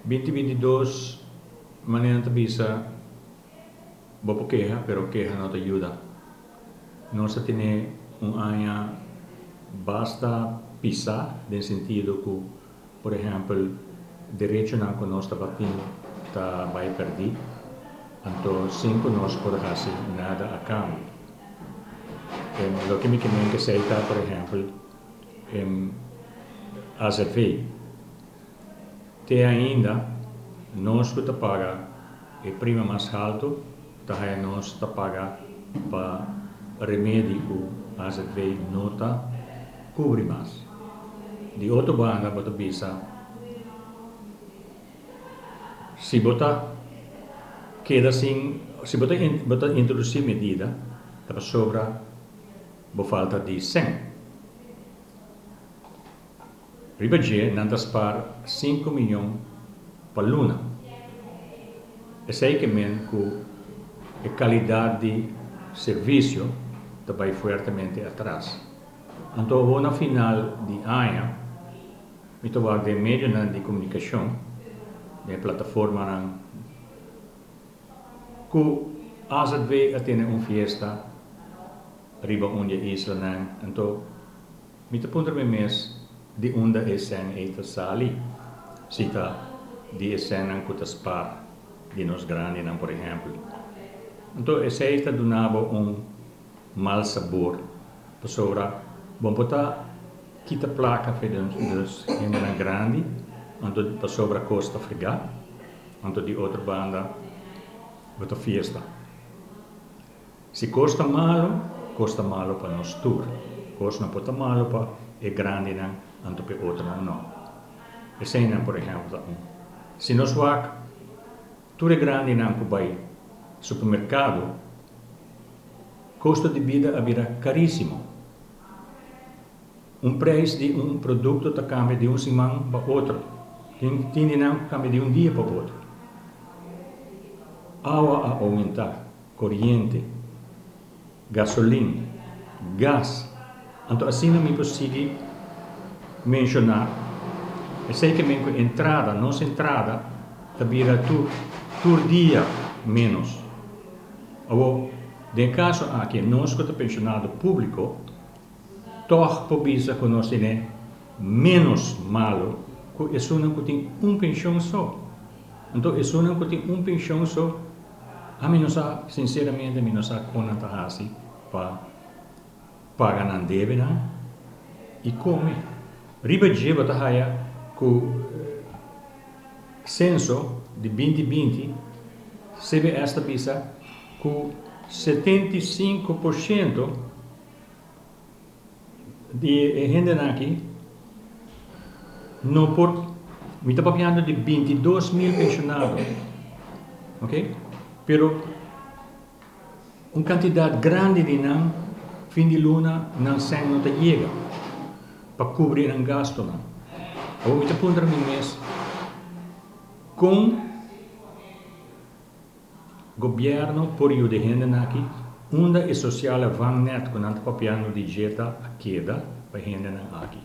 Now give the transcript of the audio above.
2022, manera nan ta bisa, bo por keha, pero keha no ta yuda. Nos a tene un aña basta pisa den sentido ku, por ehèmpel, derechonan ku nos tabatin ta bai pèrdí, anto sin ku nos por hasi nada a kambio. Loke mi ke men ku esei ta, por ehèmpel, azv. Te ainda nos ku ta paga e prima mas haltu ta haya nos ta paga pa remedi ku azv no ta kubri mas. Di otro banda bo ta bisa si bo ta keda sin si bo ta bo ta introdusi medida ta pasobra bo falta di sèn. Riba dje nan ta spar sinku miyon pa luna. Esei ke men ku e kalidat di servisio ta bai fuertemente atras. Anto awor na final di aña mi ta wak den medionan di komunikashon, den e plataformanan ku azv a tene un fiesta riba un di e islanan, anto Mi ta puntra mi mes di unda e sèn ei ta sali, si ta di e sènnan ku ta spar di nos grandinan por ehèmpel. Anto esei ta duna bo un mal sabor pasobra bo por ta kita plaka fe nos hendenan grandi anto pasobra kos ta fregá anto di otro banda bo ta fiesta. Si kos ta malu, kos ta malu pa nos tur. Kos no por ta malu pa e grandinan, anto pa e otronan no. Eseinan, por ehèmpel, ta un. Si nos wak tur e grandinan ku bai supermerkado, kosto di bida a bira karísimo. Un prijs di un produkto ta kambia di un siman pa otro. Tin tin di nan ku kambia di un dia pa otro. Awa a oumentá. Koriente, gasolin, gas, anto asina mi por sigui menshoná esei ke men ku entrada, nos entrada ta bira tur tur dia ménos. Awor, den e kaso aki nos ku ta penshonado públiko tòg por bisa ku nos tene ménos malu ku esunnan ku tin un penshon so. Anto esunnan ku tin un penshon so Ami no sa, sinceramente mi no sa kon nan ta hasi pa paga nan debenan i kome. Riba dje bo ta haya ku senso di 2020 CBS ta bisa ku 75% Di e hendenan aki no por, mi ta papiando di 22.000 pensionado, ok, pero un cantidad grandi di nan fin di luna nan sèn no ta yega pa cubri nan gastonan. Awor mi ta puntra mi mes con. Gobierno por yuda e hendenan aki unda e sociale vangnet cu nan ta papiando di dje ta a keda pa e hendenan aki.